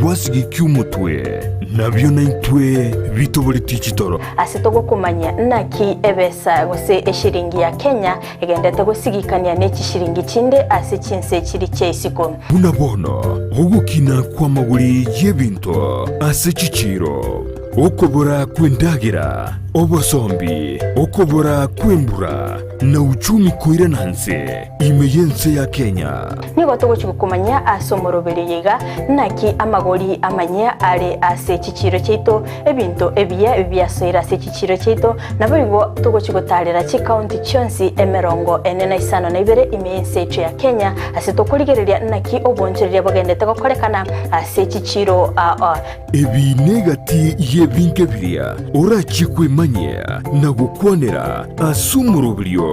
gwasigekia omotwe, nabio naintwe bitoboretie chitoro. Ase togokomanyia naki ebesa gose eshiringi ya Kenya egendete gosigikania ne chishiringi chinde ase chinse chiri chia isiko. Buna bono ogokina kw'amagori y'ebinto ase chichiiro, okobora kw'endagera, obosombi, okobora kw'embura, na uchumi koirana nse ime y'ense ya Kenya. Nigo togochia gokomanyia ase omoroberi oyo iga naki amagori amanyia are ase chichiiro chiaito, ebinto ebiya biasoire ase chichiiro chiaito, naboigo togochia gotaarera chikaunti chionsi emerongo ene na isano na ibere ime y'ense yaito ya Kenya, ase tokorigereria naki oboonchoreria bogendete gokorekana ase chichiiro ao. Ebi negati y'ebinto biria orachie kwemanyia na gokwanera ase omoroberio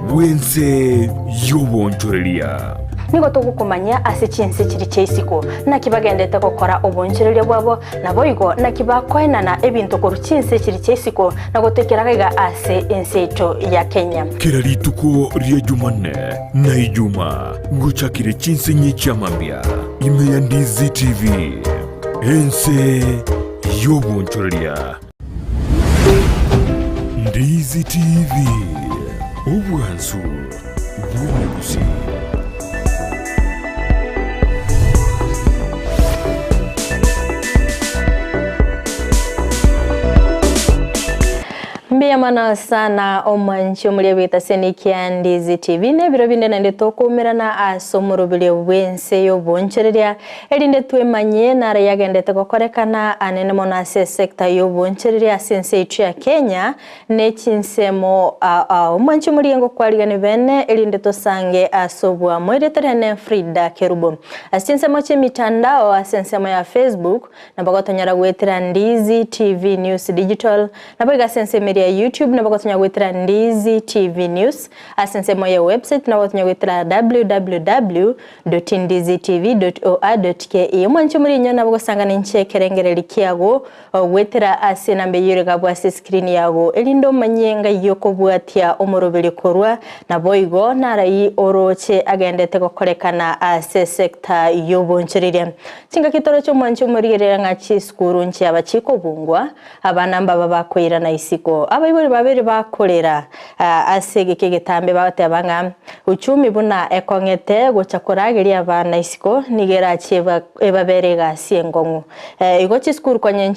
bw'ense y'oboonchoreria. Nigo togokomanyia ase chinse chiria chia isiko, naki bagendete gokora oboonchoreria bwabo, naboigo naki bakoenana ebinto korwa chinse chiria chia isiko na gotoikera gaiga ase ense yaito ya Kenya. Kera rituko ria Jumanne na Ijuma gochakire chinse inye chia mambia ime ya Ndizi TV, ense y'oboonchoreria. Ndizi TV, obwansu bw'omogusii. Mbuya mono sana omwanchi omoria bw'etaseni kia Ndizi TV na ebiro binde naende tokoumerana ase omoroberio bw'ense y'obonchoreria Erinde twemanyie naro yagendete gokorekana anene mono ase esecta y'obonchoreria ase ense yaito ya Kenya ne chinsemo ao ao. Mwanche omorigengo kwarigani bene erinde tosange ase oboamo. Erieta riane Frida Kerubo. Ase chinsemo chi'emitandao ase ensemo ya Facebook nabo gotonyora goetera Ndizi TV News Digital, naboigo ase ensemo eria ya YouTube nabo gotonyora goetera Ndizi TV News, ase ensemo ya website nabo gotonyora goetera www. Dotndizitv.or.ke Omwanche omorinyo nabo gosangana inche ekerengereri kiago goetera ase enamba eyio ere gabwo ase escreen yago erinde omanye ngai okobwatia omoroberi korwa naboigo narai oroche agendete gokorekana ase sector y'obonchoreria. Chingaki toroche omwanche omorigerera ng'a chisukuru nchiaba chikobungwa Abana mbaba bakoirana isiko. Abaibori babere bakorera ase egeka egetambe bagoteba ng'a uchumi buna ekong'ete gocha korageria abana isiko nigo erachie ebabere egasi enkong'u. Igo chisukuru konye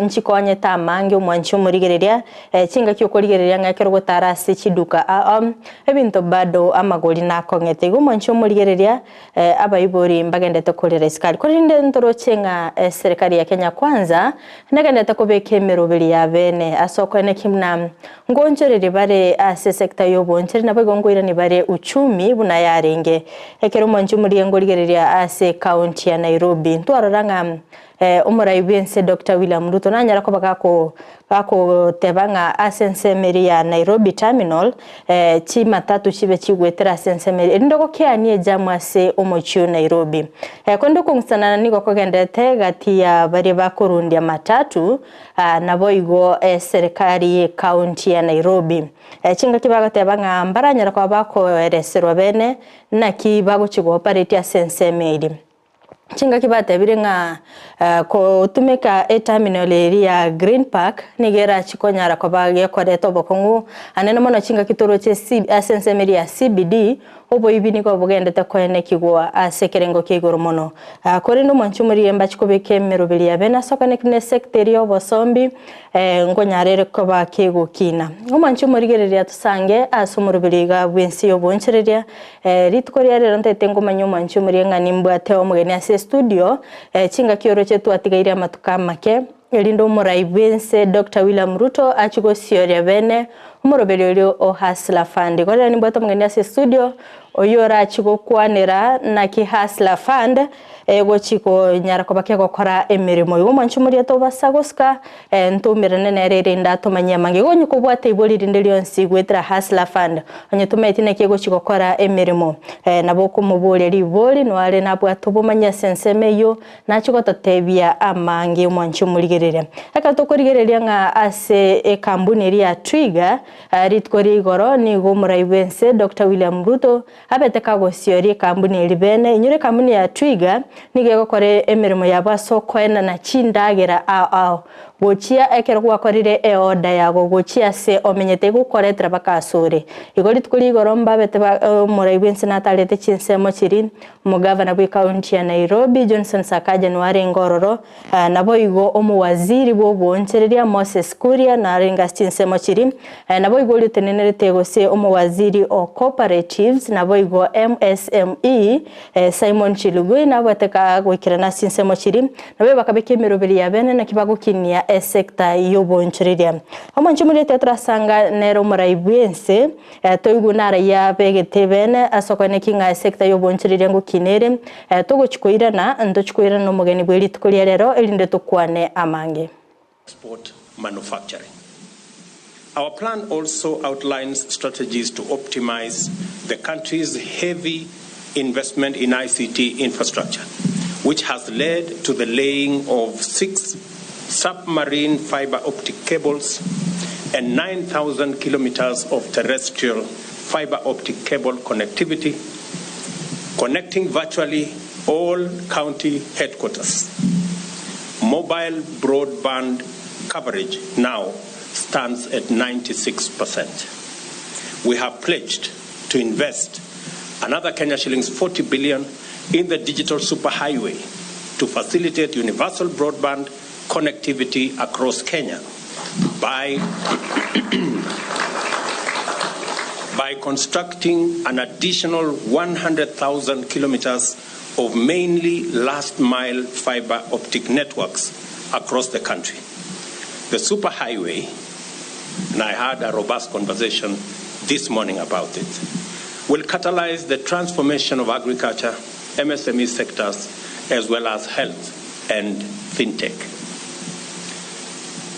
nchikonyete amange omwanchi omorigereria chingaki okorigereria ng'a ekero ogotara ase chiduka ao ebinto bado amagori nakong'ete. Igo omwanchi omorigereria Abaibori mbagendete korera isiko korende ntoroche ng'a eserekari ya Kenya Kwanza negendete kobeka emeroberi ya bene ase okoenekia buna ngonchoreria bare ase esector y'obonchori naboigo nkoirania bare uchumi buna yarenge. Ekero omwanchi omoria ngorigereria ase ecounty ya Nairobi ntwarora ng'a Omorai bw'ense Doctor William Ruto nanyara koba gako gakoteba ng'a ase ensemo eria ya Nairobi Terminal chimatatu chibe chigwetera ase ensemo eria erinde gokeania ejamu ase omochie o Nairobi. Korende okong'usanana nigo kogenderete gati ya baria bakorundia matatu naboigo eserekari ye county ya Nairobi. Chingaki bagoteba ng'a mbaranyara koba bakoereserwa bene naki bagochi go operate ase ensemo eria. Chingaki batebire ng'a kotumeka eterminal eria ya Green Park nigo erachie konyara koba gekoreta obokong'u anene mono chingaki toroche ase ensemo eria ya CBD, oboibi nigo bogendete koenekigwa ase ekerengo kia igoro mono. Korende omwanchi omorigia mbachi kobeka emeroberi ya bene ase okoeneki buna esector eria ya obosombi nkonyara ere koba kegokina. Omwanchi omorigereria tosange ase omoroberi iga bw'ense y'oboonchoreria Rituko ria rero ntaete ngomanya omwanchi omoria ng'a nimbwate omogeni ase estudio, chingaki oroche twatigaire amatuko amake, erinde omorai bw'ense Doctor William Ruto achie gosioria bene omoroberi oria o Hustler Fund. Igo rero nimbwate omogeni ase estudio, oyio orachie gokwanera naki Hustler Fund egochi konyara koba kegokora emeremo. Igo omwanchi omoria tobasa gosika Ntoumerane nere erinde atomanyie amange. Igo onye kobwate ibori rinde rionsi goetera Hustler Fund, onye tomaeti naki egochi gokora emeremo, nabo okomoboria ribori noare nabwate obomanyi ase ensemo eyio, nache gototebia amange omwanche omorigereria. Ekero tokorigereria ng'a ase ekambuni eria ya Twiga, Rituko ria igoro nigo omorai bw'ense Doctor William Ruto abete kagosioria ekambuni eria bene. Inyora ekambuni ya Twiga nigo egokora emeremo yabo ase okoenana chindagera ao ao gochia ekero gwakorire eorder yago gochia ase omenyete egokoretera baka ase ore. Igo rituko ria igoro mbabete omorai bw'ense natarete chinsemo chiria omogavana bw'ecounty ya Nairobi Johnson Sakaja noarenge ororo Naboigo omowaziri bw'oboonchereria Moses Kuria narenge ase chinsemo chiria, naboigo oria otenenerete gose omowaziri o Cooperatives naboigo MSME Simon Chelugui nabwate goikerana ase chinsemo chiria, naboigo bakabeka emeroberi ya bene naki bagokinia esector y'oboonchoreria. Omonche omorete torasanga nere omorai bw'ense Toigwe narayia abegete bene ase okoeneki ng'a esecta y'obonchoreria ngokina ere. Togochi koirana, ntochi koirana nomogeni bwe rituko ria rero, erinde tokwane amange. Export manufacturing. Our plan also outlines strategies to optimize the country's heavy investment in ICT infrastructure, which has led to the laying of 6 submarine fiber optic cables and 9,000 kilometers of terrestrial fiber optic cable connectivity, connecting virtually all county headquarters. Mobile broadband coverage now stands at 96%. We have pledged to invest another Kenya shillings 40 billion in the digital superhighway to facilitate universal broadband connectivity across Kenya by, by constructing an additional 100,000 kilometers of mainly last mile fiber optic networks across the country. The superhighway, and I had a robust conversation this morning about it, will catalyze the transformation of agriculture, MSME sectors, as well as health and fintech.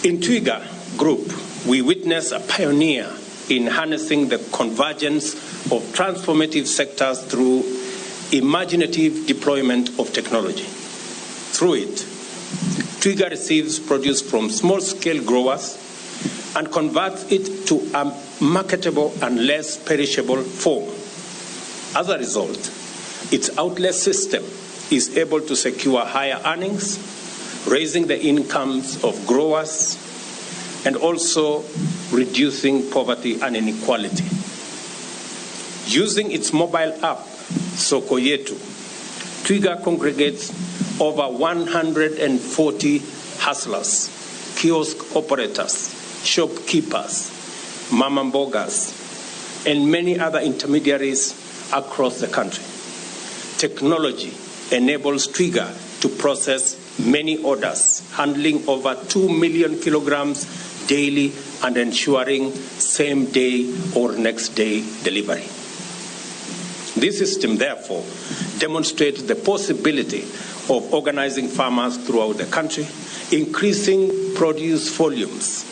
In Twiga Group, we witness a pioneer in harnessing the convergence of transformative sectors through imaginative deployment of technology. Through it, Twiga receives produce from small-scale growers and converts it to a marketable and less perishable form. As a result, its outlet system is able to secure higher earnings, raising the incomes of growers, and also reducing poverty and inequality. Using its mobile app, Soko Yetu, Twiga congregates over 140 hustlers, kiosk operators, shopkeepers, mama mbogas, and many other intermediaries across the country. Technology enables Twiga to process many orders, handling over 2 million kilograms daily and ensuring same day or next day delivery. This system, therefore, demonstrates the possibility of organizing farmers throughout the country, increasing produce volumes,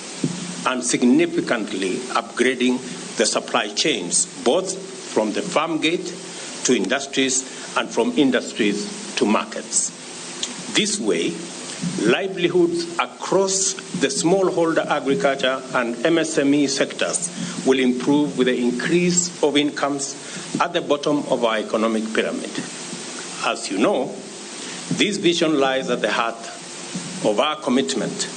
and significantly upgrading the supply chains, both from the farm gate to industries and from industries to markets. This way, livelihoods across the smallholder agriculture and MSME sectors will improve with the increase of incomes at the bottom of our economic pyramid. As you know, this vision lies at the heart of our commitment,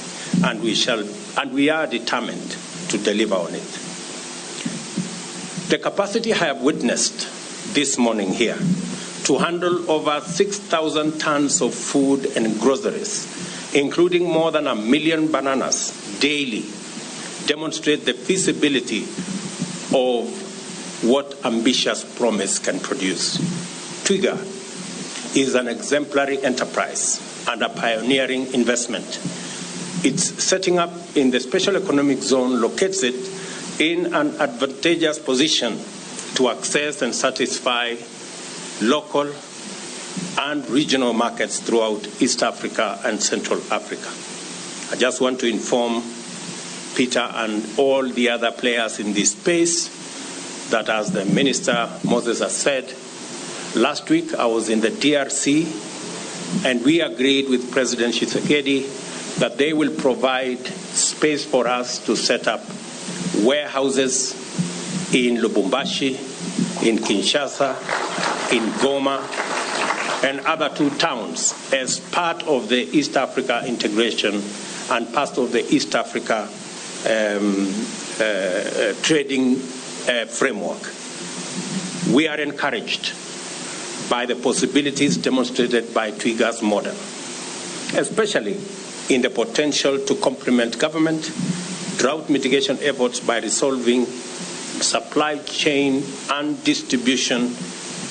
and we shall and we are determined to deliver on it. The capacity I have witnessed this morning here to handle over 6,000 tons of food and groceries, including more than a million bananas daily, demonstrate the feasibility of what ambitious promise can produce. Twiga is an exemplary enterprise and a pioneering investment. Its setting up in the special economic zone locates it in an advantageous position to access and satisfy local and regional markets throughout East Africa and Central Africa. I just want to inform Peter and all the other players in this space that, as the Minister Moses has said, last week I was in the DRC and we agreed with President Tshisekedi that they will provide space for us to set up warehouses in Lubumbashi, in Kinshasa, in Goma, and other two towns as part of the East Africa integration and part of the East Africa um, uh, uh, trading uh, framework. We are encouraged by the possibilities demonstrated by Twiga's model, especially in the potential to complement government drought mitigation efforts by resolving supply chain and distribution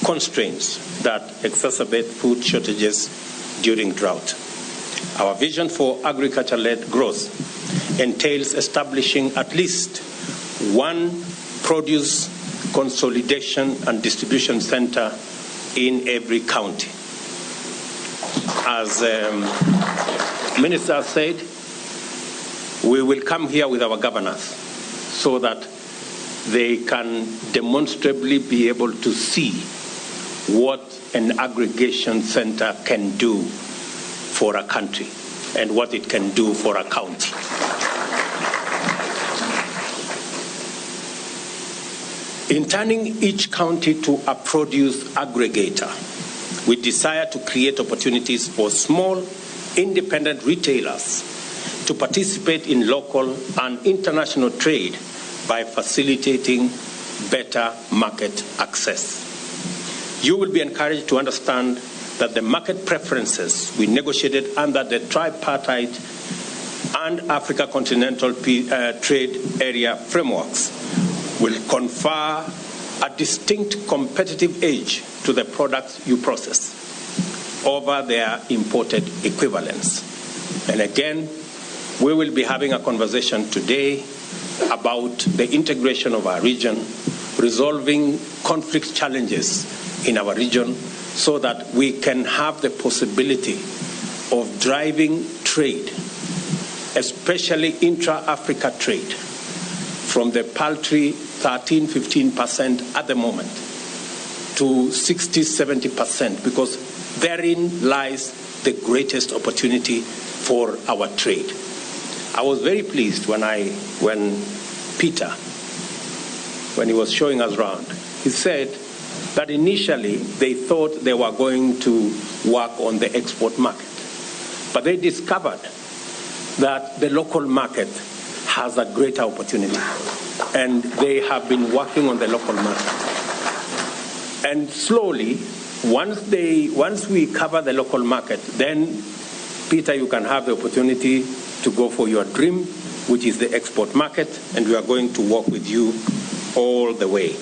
constraints that exacerbate food shortages during drought. Our vision for agriculture led growth entails establishing at least one produce consolidation and distribution center in every county. As um, Minister said, we will come here with our governors so that they can demonstrably be able to see what an aggregation center can do for a country and what it can do for a county. In turning each county to a produce aggregator, we desire to create opportunities for small, independent retailers to participate in local and international trade by facilitating better market access. You will be encouraged to understand that the market preferences we negotiated under the tripartite and Africa Continental P- uh, Trade Area frameworks will confer a distinct competitive edge to the products you process over their imported equivalents. And again, we will be having a conversation today about the integration of our region, resolving conflict challenges in our region so that we can have the possibility of driving trade, especially intra Africa trade, from the paltry 13 15% at the moment to 60 70%, because therein lies the greatest opportunity for our trade. I was very pleased when, I, when Peter, when he was showing us round, he said that initially they thought they were going to work on the export market. But they discovered that the local market has a greater opportunity. And they have been working on the local market. And slowly, once, they, once we cover the local market, then, Peter, you can have the opportunity to go for your dream, which is the export market, and we are going to work with you all the way.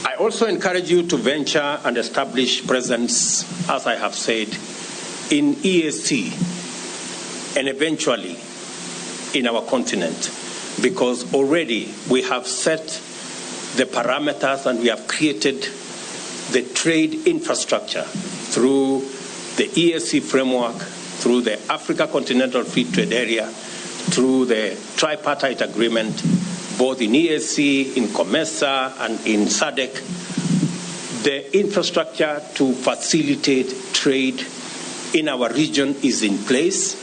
I also encourage you to venture and establish presence, as I have said, in EAC and eventually in our continent, because already we have set the parameters and we have created the trade infrastructure through the EAC framework, through the Africa Continental Free Trade Area, through the tripartite agreement, both in EAC, in COMESA, and in SADC. The infrastructure to facilitate trade in our region is in place.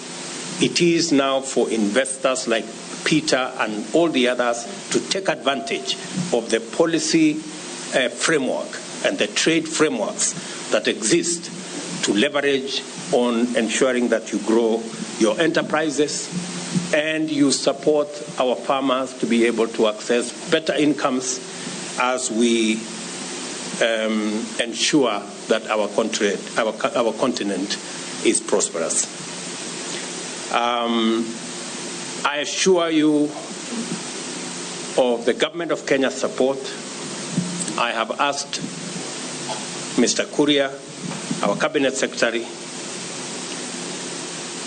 It is now for investors like Peter and all the others to take advantage of the policy uh, framework and the trade frameworks that exist to leverage on ensuring that you grow your enterprises and you support our farmers to be able to access better incomes as we um, ensure that our, country, our, our continent is prosperous. Um, I assure you of the government of Kenya's support. I have asked Mr. Kuria, our cabinet secretary,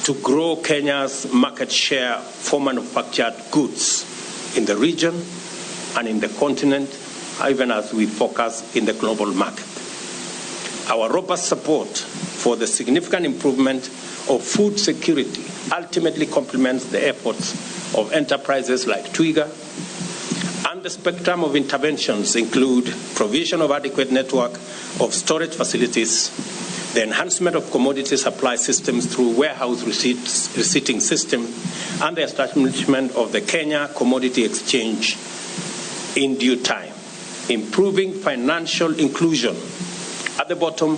to grow Kenya's market share for manufactured goods in the region and in the continent, even as we focus in the global market. Our robust support for the significant improvement of food security ultimately complements the efforts of enterprises like Twiga, and the spectrum of interventions include provision of adequate network of storage facilities, The enhancement of commodity supply systems through warehouse receipts, receipting system and the establishment of the Kenya Commodity Exchange in due time. Improving financial inclusion at the bottom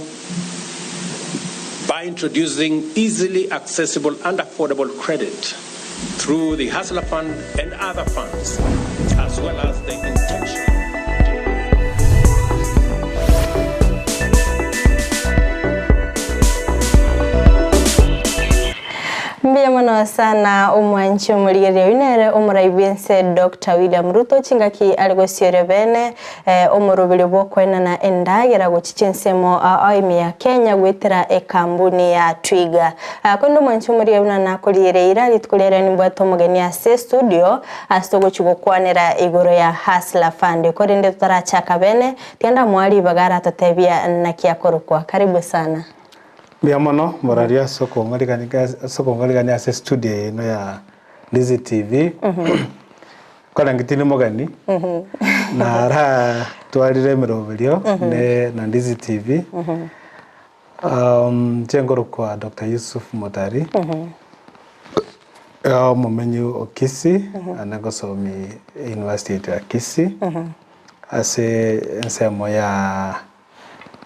by introducing easily accessible and affordable credit through the Hustler Fund and other funds, as well as the intention. Mbuya mono sana omwanchi omorigereria oyio nere omorai bw'ense Doctor William Ruto chingaki are gosioria bene Omoroberi bw'okoenana endagera gochia chinsemo ao ime ya Kenya goetera ekambuni ya Twiga. Korende omwanchi omoria buna nakoriire eira rituko riaria nimbwate omogeni ase estudio ase togochia gokwanera igoro ya Hustler Fund. Korende totarachaka bene, tiga ndamoa ribaga aratotebia naki akorokwa. Karibu sana. Mbuya mono moraria ase okong'arigania ase estudio eye ino ya Ndizi TV. Korenge tindi mogeni, naratwarire emeroberio ne na Ndizi TV. Inche nkorokwa Doctor Yusuf Motari, omomenyi o Kisii, naende ngosomi university yaito ya Kisii, ase ensemo ya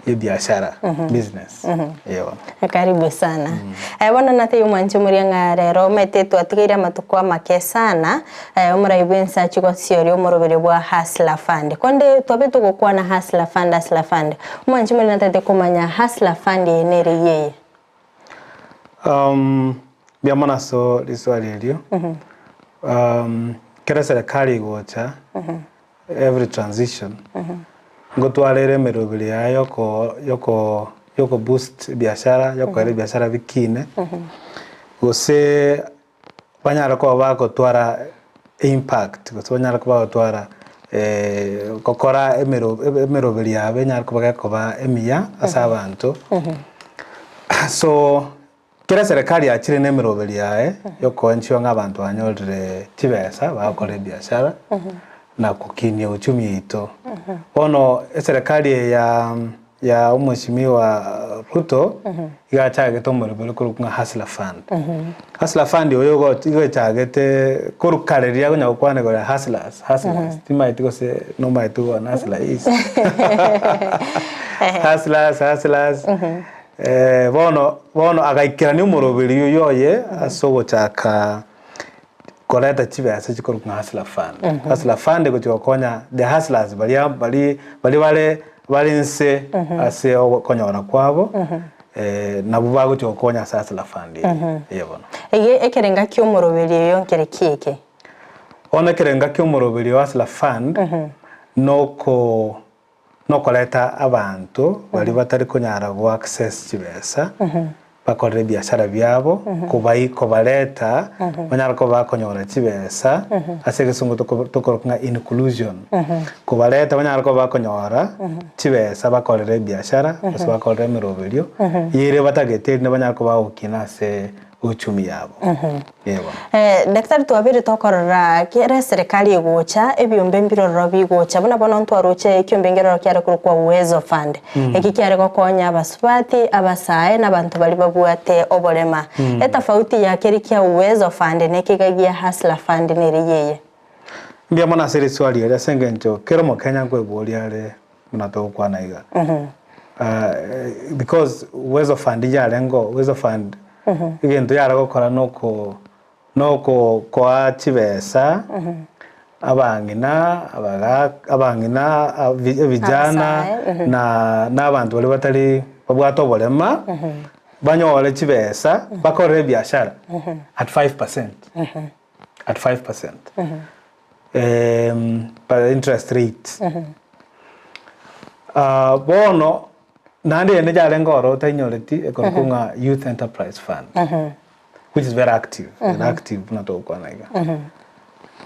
ebiashara, business, eeh bono. Karibu sana. Bono natebie omwanchi omoria ng'a rero omanyete twatigaire amatuko amake sana, omorai bwensi achie gosioria omoroberio bwa Hustler Fund. Konde twabe togokwana Hustler Fund, Hustler Fund. Omwanchi omoria natagete komanya Hustler Fund eye nere yeye? Mbuya mono ase riswali erio. Kera eserekari egocha, every transition, ngotwara ere emeroberi yaye yoko yoko yoko boost ebiashara, yokoera ebiashara bikine, gose banyare koba bagotwara impact, gose banyare koba bagotwara gokora emero emeroberi yabo enyare koba gekoba emiya ase abanto. So, kera eserekari yachire na emeroberi yaye yokoenchigwa ng'a abanto banyorire chibesa bagokora ebiashara na gokinia uchumi yaito. Bono eserekari eye ya ya omweshimiwa Ruto iga achagete omoremo oria okorokwa ng'a Hustler Fund. Hustler Fund oyo igo igo echagete korwa kare riria konya gokwana igoro ya hustlers, hustlers timaeti gose nomaete bono hustler is hustlers hustlers bono bono agaikerania omoroberi oyio oye ase ogochaka koreta chibesa chikorokwa ng'a Hustler Fund. Hustler Fund egochia gokonya the hustlers baria bari baria bare bare inse ase okonyora kwabo, nabwo bagochia gokonya ase Hustler Fund eye, eye bono. Eye ekerenga kia omoroberi oyo nkere ki eke? Bono ekerenga kia omoroberi o Hustler Fund, noko nokoreta abanto baria batari konyara go access chibesa, bakorere ebiashara biabo, kobai kobareta banyare koba bakonyora chibesa, ase egesongo toko tokoroka ng'a inclusion, kobareta banyare koba bakonyora chibesa bakorere ebiashara, gose bakorere emeroberio, ere batagete erinde banyare koba bagokina ase uchumi yabo. Ee bono. Daktari twabire tokorora kera eserekari egocha ebiombe mbirororo bigocha buna bono ntwaroche ekiombe nkeroro kiare korokwa Uwezo Fund eki kiare gokonya abasubati, abasae na abanto baria babwate oborema. Etafauti ya keria kia Uwezo Fund na ekiga gia Hustler Fund nere yeye. Mbuya mono ase riswali eri ase engencho kera omokenya nkoeboria are buna togokwana iga. Because Uwezo Fund yarenge oo, Uwezo Fund egento yare gokora noko nokokoa chibesa abang'ina, abaga abang'ina ebijana Abasae, na na abanto baria batari babwate oborema, banyore chibesa bakorere ebiashara at 5%, at 5%. Per interest rate. Bono naende eyende yarenge ororo otainyoreti ekorokwa ng'a Youth Enterprise Fund which is very active, very active buna togokwana iga.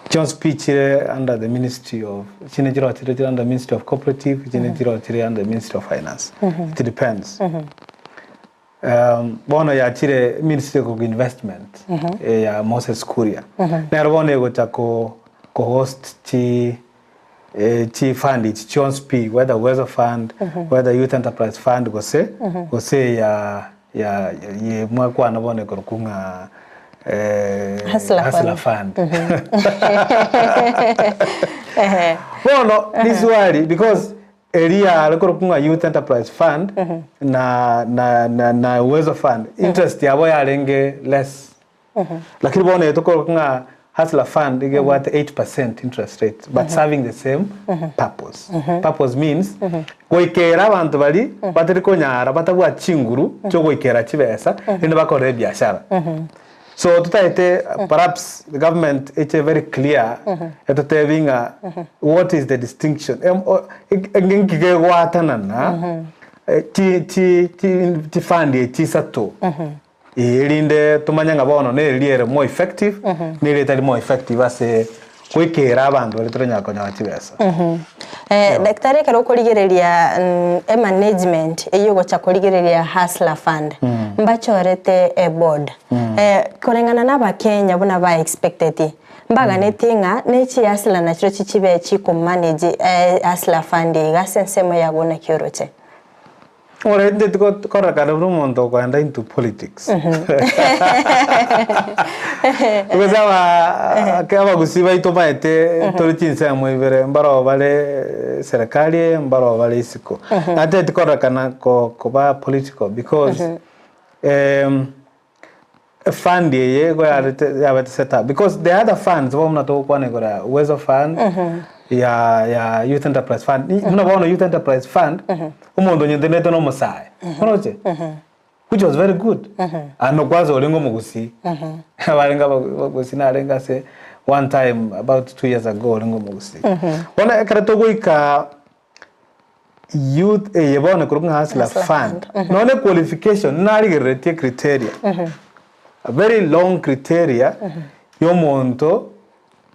Chionsi pi chire under the ministry of chinde chiroo chire chire under ministry of cooperative, chinde chiroo chire under ministry of finance. It depends. Bono yachire ministry of investment ya Moses Kuria. Nero bono egocha ko host chi. Chifund echi chionsi pi, whether Uwezo Fund, whether Youth Enterprise Fund gose gose ya ya ye mwakwana bono ekorokwa ng'a Hustler Hustler Fund. Bono riswali because eria are korokwa ng'a Youth Enterprise Fund na na na na Uwezo Fund interest yabo yarenge less. Lakini bono eye tokoroka ng'a Hustler Fund iga ebwate 8% interest rate but serving the same purpose. Purpose means goikera abanto baria batari konyara batabwati chinguru chiogoikera chibesa rende bakorere ebiashara. So totaete perhaps the government eche very clear etotebi ng'a what is the distinction nki kegoatanana chi chi chifund echi isato. Ee, erinde tomanye ng'a bono neriria ere more effective, na eria etari more effective ase goikera abanto baria toranyare konyora chibesa. Eh, Daktari ekero okorigereria emanagement eyio ogocha korigereria Hustler Fund, mbachorete eboard. Eh, koreng'ana na abakenya buna ba expecteti, mbaganetie ng'a ne chihustler nachirochio chibe chikomanage Hustler Fund iga ase ensemo yago naki oroche? Ore intwe tikororekana buna omonto okoenda into politics. Because aba abagusii baito omanyete tore chinsemo ibere, mbaroo bare serikali eye, mbaroo bare isiko. Naende tikororekana koba political because Efund eye igo yarete yabete set up because the other funds bono buna togokwana igoro ya Uwezo Fund, ya ya Youth Enterprise Fund, buna bono Youth Enterprise Fund, omonto onyetenete na omosae, oroche? Which was very good. Ano kwanza orenge omogusii, abarenge abagusii narenge ase one time about 2 years ago orenge omogusii. Bono ekero togoika Youth eye bono ekorokwa ng'a Hustler Hustler Fund, Fund. nonye qualification narigereretie criteria, a very long criteria ya omonto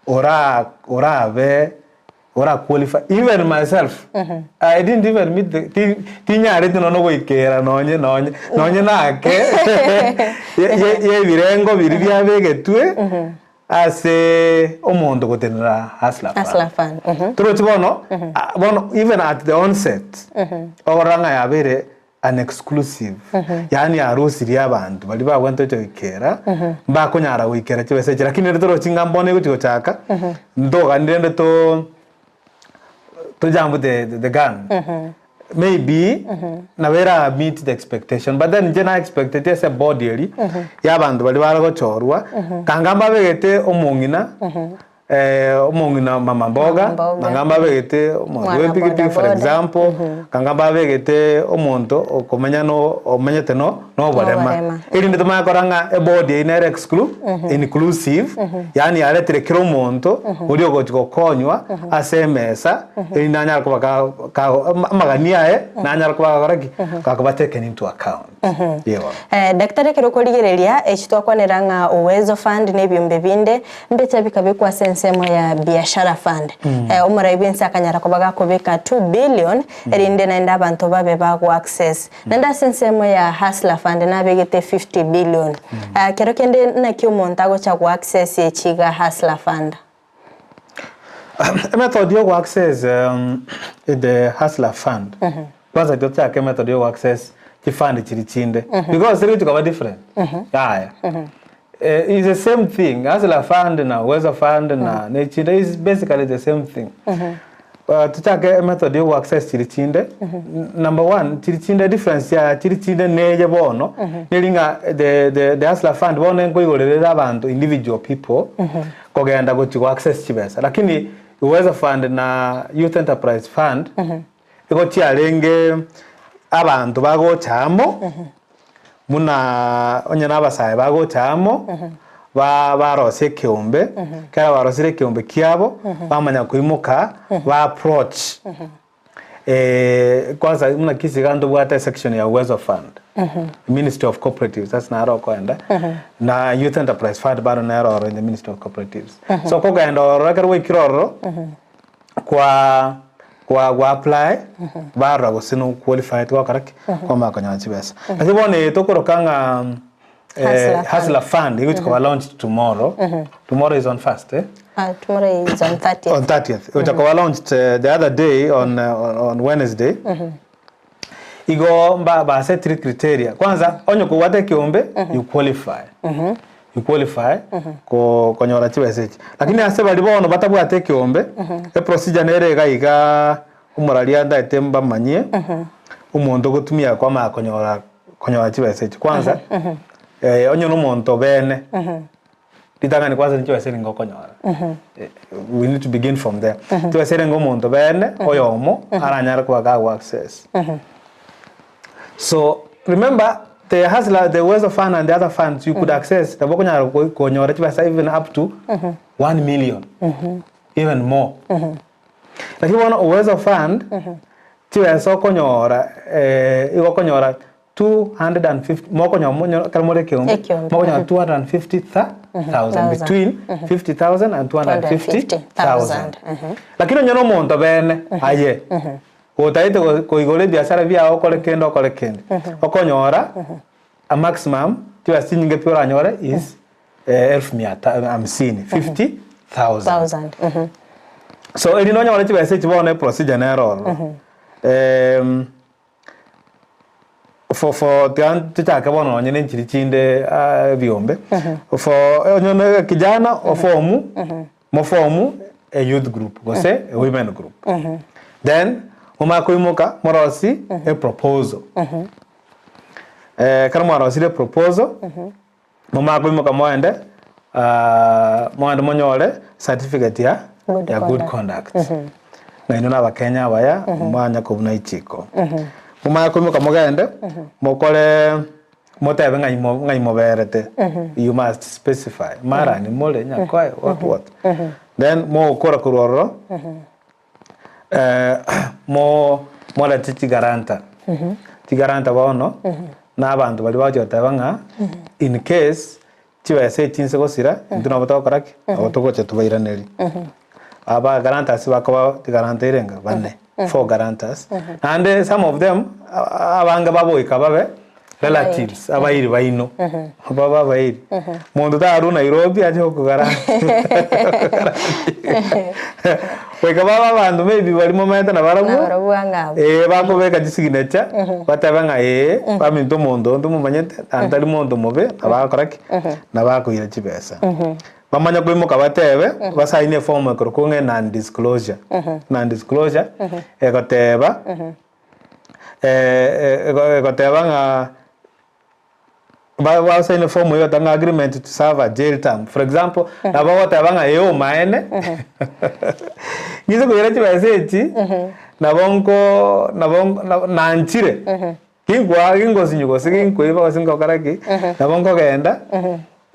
ora orabe ora qualify even myself I didn't even meet the ti tinyareti nonye goikera nonye nonye nonye nake ye ye ye ebirengo biria biabegetwe. Ase omonto gotenena Hustler Fund. Hustler Fund, mhm. Torochi bono, bono even at the onset, okorora ng'a yabeire an exclusive, yaani yarusirie abanto baria bagwente gocha goikera, mbakonyara goikera chibesa echi, lakini rende torochi ng'a mbono egochi gochaka, ntogani rende to to jump the the gun. Maybe nabo era meet the expectation but then inche na expecteti ase eboard eria ya abanto baria bare gochorwa, kanga mbabegete omong'ina omong'ina mama mboga, Mama mboga. kanga mbabegete omonto Mwana bwa epikipiki for bodaboda. example, kanga mbabegete omonto okomenya no omenyete no noborema. Noborema. Erinde tomanye korora ng'a eboard eyio nere exclu inclusive, yaani yaretire kera omonto oria ogochi gokonywa ase emesa erinde anyare koba ka ka amagani aye nanyare koba gakora ki? Gakoba taken into account. Yebo. Daktari ekero okorigereria eki twakwanera ng'a Uwezo Fund na ebiombe binde mbiche bikabekwa ase ensemo ya Biashara Fund. Omorai bwense akanyara koba gakobeka 2 billion erinde naende abanto babe bago access. Naende ase ensemo ya Hustler Fund nabegete 50 billion. Kero kende naki omonto agocha go access echi iga Hustler Fund? Emethod ya go access the Hustler Fund, kwanza tochake emethod ya go access chifund chiria chinde because teri gochi koba different yaya. Is the same thing Hustler Fund na Uwezo Fund na nechinde is basically the same thing. Tochake emethod ya go access chiria chinde, number one chiria chinde difference ya chiria chinde neye bono neri ng'a the the the Hustler Fund bono nkoigorerere abanto individual people kogenda gochia go access chibesa lakini Uwezo Fund na Youth Enterprise Fund igo chiarenge abanto bagocha amo buna onye na abasae bagocha amo ba barosia ekeombe ekero barosirie ekeombe kiabo bamanya koimoka ba approach Kwanza buna Kisii iga ntobwate esection ya Uwezo Fund, Ministry of Cooperatives ase naro okoenda, na Youth Enterprise Fund bado nero oro in the Ministry of Cooperatives. So okogenda ororo ekero gwaikire ororo, kwa kwa gwa apply, barora gose no qualified gokora ki, kwamanya konyora chibesa. Lakini bono eye tokoroka ng'a Hustler Fund. Hustler Fund egochi koba launched tomorrow, tomorrow is on first eh? Ah, tomorrow is on 30th. On 30th. Gocha koba launched the other day on, on Wednesday. Igo mba basetire criteria. Kwanza onye kobwate ekeombe you qualify. You qualify ko konyora chibesa echi. Lakini ase baria bono batabwate ekeombe, eprocedure nere iga iga omoraria ntaete mbamanyie, omonto ogotumia kwamanya konyora konyora chibesa echi. Kwanza onye na omonto bene. Ritang'ani kwanza nichibesa ere ngokonyora. We need to begin from there. Chibesa ere omonto bene oyomo aranyare koba kago access. So remember the hustler, the Uwezo fund and the other funds you could access nabo okonyara konyora chibesa even up to 1 million even more. Lakini bono Uwezo fund chibesa okonyora igo okonyora 250 mokonyora monyo ekero more ekeombe Ekeombe, mokonyora 250,000 between 50,000 and 250,000 250,000, lakini onye na omonto bene aye otaete go- koigora ebiasara biago okore kende okore kende okonyora a maximum chibesa chinyinge pi oranyore is elfu mia ta- hamsini 50,000 Thousand. So eri nonyore chibesa echi bono eprocedure nere ororo. For for tiga tochake bono nonye ne nchiri chinde ebiombe, for onye ne kijana ofomu, mofomu a youth group gose a women group. Then momanye koimoka morosie a proposal. Ekero mwarosirie eproposal, momanye koimoka moende moende monyore certificate ya Good ya good conduct. conduct. Ng'a inwe na abakenya abaya, mwanya kobuna richiko. Momanye koimoka mogende, mokore motebe ng'ai mo ng'ai moberete, you must specify, marani more, nyakoe, what what. Then mogokora korwa ororo, mo morete chigaranta, chigaranta bono, na abanto baria bagochia goteba ng'a in case chibesa echi inse gosira, intwe nabo togokora ki? Nabo togocha tobairanerie. Aba guarantors bakoba chigaranta erenga bane, four guarantors, naende some of them abange bagoika babe relatives, abairi baino, babe abairi. Monto tarwa Nairobi ache gokogara goika babe abanto maybe baria momanyete nabarabwo, Nabarabwo ang'e abwo. eh, bakobeka chisignature, batebe ng'a ee, baminto omonto oyo ntomomanyete, naende tari monto mobe, nabo agokora ki? Nabo akoira chibesa. Bamanye koimoka batebe, basaine eform ekorokwa ng'a non disclosure, non disclosure, egoteba egoteba ng'a ba basaine form eywo egoteba ng'a agreement to serve a jail term. For example, nabo ogoteba ng'a ee omaene, ng'ise koira chibesa echi, nabo nko nabo nabo nanchire, ginkoa gingosinywa gose ginkoiba gose ngokora ki, nabo nkogenda,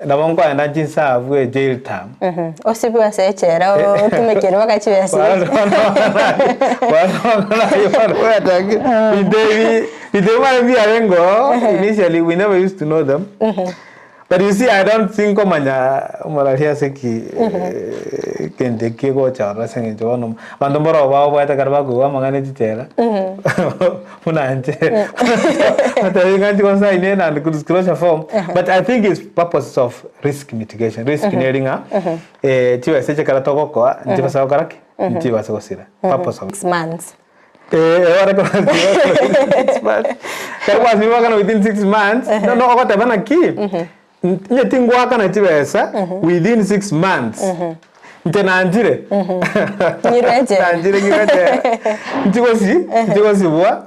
nabo nkoenda nchiserve ejail term. Osibwe ase echela otumekere mpaka chibesa Binto initially we never used to know them. But you see, I don't think komanya omorari ase ki kende eki egocha ororo ase eng'encho bono abanto mboro babwate ekero bakoigwa amang'ana e chichela buna inche batebi ng'a nchi gosaini non disclosure form but I think it's purposes of risk mitigation. Risk neri ng'a chibesa echi ekero togokoa nchibasa gokora ki? Nchibasa gosira. Purpose of Six months. Eh, ore koro Kero gwasibire goakana within 6 months, no no ogoteba naki, inche tingoakana chibesa within 6 months. Inche nanchire. Nyirwe echela. Nanchire ng'irwe echela. Nchigosi, nchigosibwa,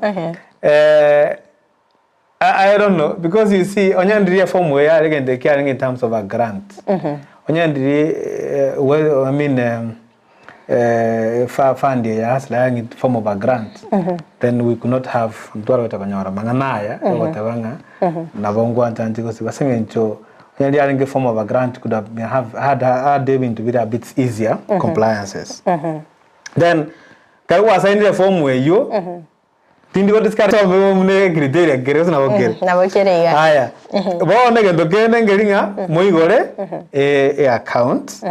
I, I don't know because you see onye ndirie form eye yare egento eke yarenge in terms of a grant onye ndirie eh, well, I mean um, eh, fa- fund eye ya hustler yarenge in form of a grant then we could not have ntwarwete konyora mang'ana aya egoteba ng'a nabo ngwancha nchi gosiba ase eng'encho onye riarenge form of a grant could have been, have had, had ebinto bire a bit easier compliances then kero gwasainire form eywo Tindi go discourage obe buna ecriteria kere gose nabo kere. Nabo kere iga. Aya, bono egento kende nkeri ng'a moigore e account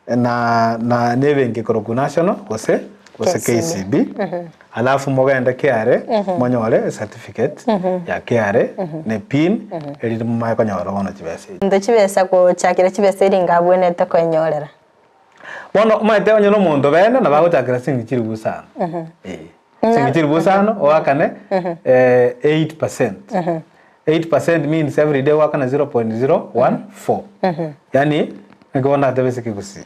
na na na ebenki ekorokwa National gose gose KCB. KCB alafu mogende KRA monyore ecertificate ya KRA na epin erinde momanye konyora bono chibesa echi. Into chibesa gochakera chibesa eri ngabwenerete koenyorera. Bono omanyete onye na omonto bene nabo agochakera siringi chilifu isano. Eh. Siringi chilifu isano oakane 8%. 8% means every day oakana 0.014. Yaani naki bono natebe ase ekegusii.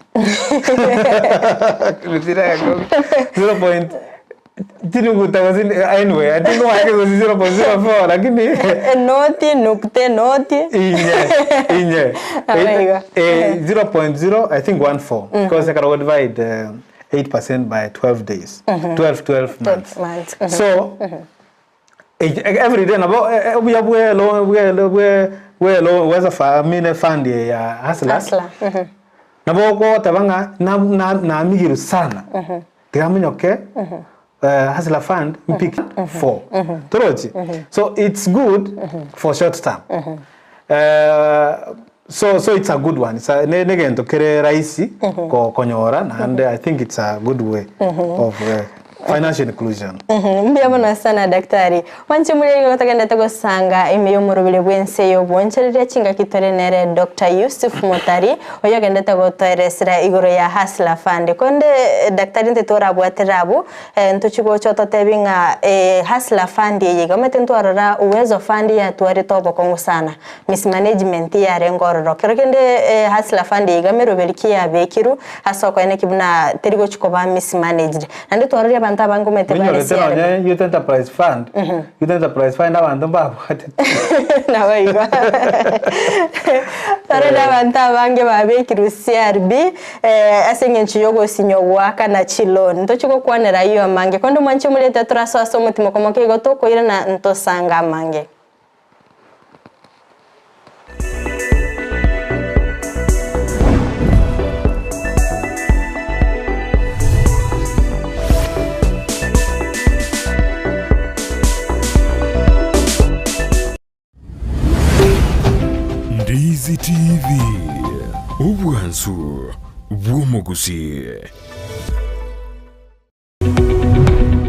Zero point chinuguta gose anyway I think omanye ekegusii 0.04 lakini Enoti, nukta enoti. Inye, inye. Abaiga. Eh, 0.0 I think 14 because ekero go divide 8% by 12 days 12 12 months months. so every day nabo obuya bwe loan bwe bwe bwe loan weza fa mine fund ya hustlers Hustler. Nabo ogoteba ng'a na na namigiru sana tiga monyoke hustler fund mpike for torochi so it's good for short term so so it's a good one it's a ne negento kere rahisi ko konyora naende I think it's a good way of financial inclusion. Mbuya mono sana daktari. Mwanche muri igo togendete gosanga ime y'omorobere bw'ense y'obwonchoreria chingaki tore nere Doctor Yusuf Motari oyo ogendete gotoeresera igoro ya Hustler Fund. Konde daktari nte torabwatera abwo ntochi gocha ototebi ng'a Hustler Fund eye iga omanyete ntwarora Uwezo Fund yatwarete obokong'u sana mismanagement yarenge ororo. Kero kende Hustler Fund eye iga meroberi ki yabekirwe ase okoeneki buna teri gochi koba mismanaged. Naende twaroria abanto abange omanyete bare Onyorete CRB. nonye Youth Enterprise Fund, Youth Enterprise Fund abanto mbabwatete. Naboigo. Twarorire abanto abange babekirwe CRB ase eng'encho y'ogosinywa goakana chiloan. Ntochi gokwanera ayio amange. Konde mwanche omorete torasoe ase omotimoka omoke igo tokoirana ntosange amange. Ndizi TV, obwansu bw'omogusii.